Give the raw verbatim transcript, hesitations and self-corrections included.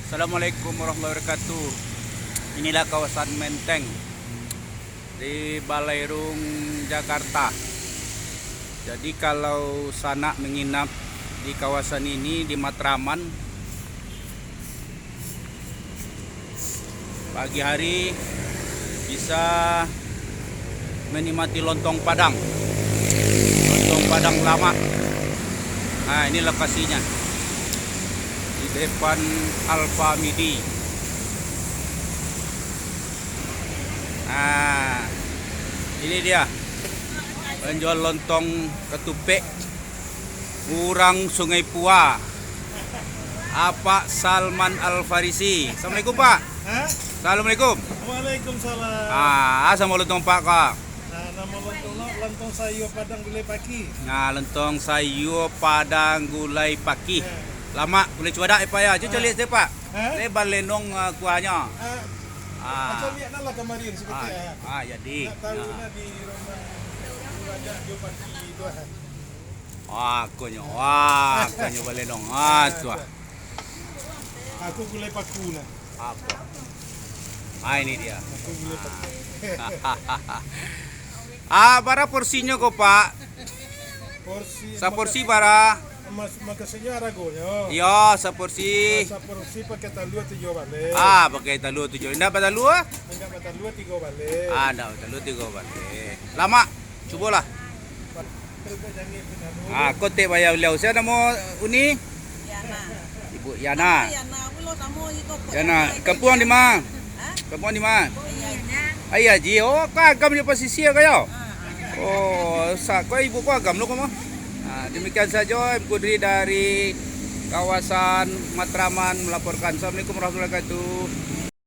Assalamualaikum warahmatullahi wabarakatuh. Inilah kawasan Menteng di Baleirung, Jakarta. Jadi, kalau sanak menginap di kawasan ini, di Matraman, pagi hari bisa menikmati lontong Padang. Lontong Padang lamak. Nah, ini lokasinya. Di depan Alfamidi. Nah, ini dia. Penjual lontong ketupat. Urang Sungai Pua. Apak Salman Al-Farisi. Assalamualaikum, Pak. Hah? Assalamualaikum. Waalaikumsalam. Ah, asa mau lontong, Pak, kak? Nah, nama lontong no, lontong sayur Padang gulai paki. Nah, lontong sayur Padang gulai paki. Ya. Lamak, gulai cubadak, eh, Pak, ya. Cuba Ah. lihat, Pak. Hah? Lebar lenong, ah, kuahnyo. Ah. Ah. Macam lihat lah kemarin, seperti Ah. ah. Ah, jadi. Nak tahu Nah. nak di rumah banyak jo paki tu, ah. Wah, konyo. Wah, konyo balenong. Ah, tu ah. Aku gulai paku nah. Apa? Ah, ini dia. Aku gulai paku. Ah, bara porsinyo ko, Pak? Porsi Saporsi bara? Mas, makasudnyo haragonyo. Iyo, saporsi. Saporsi pakai talua tujuah baleh. Ah, pakai talua tujuah. Indak batalua? Indak batalua tigo baleh. Ah, indak batalua tigo baleh. Lamak, cubolah. Ah, kotek bayar beliau. Sia namo Uni? Yana. Ibu Yana. Yana pulo namo iko ko. Yana. Yana. Kampuang di ma? Hah? Kampuang di ma? Yana. Ai Haji. Oh, ka agam jo pasisia ka yo? Ah. Oh, sa-, ko ibu ko agam lo ko mah. Ah, demikian sajo M Kudri dari kawasan Matraman melaporkan. Assalamualaikum warahmatullahi wabarakatuh.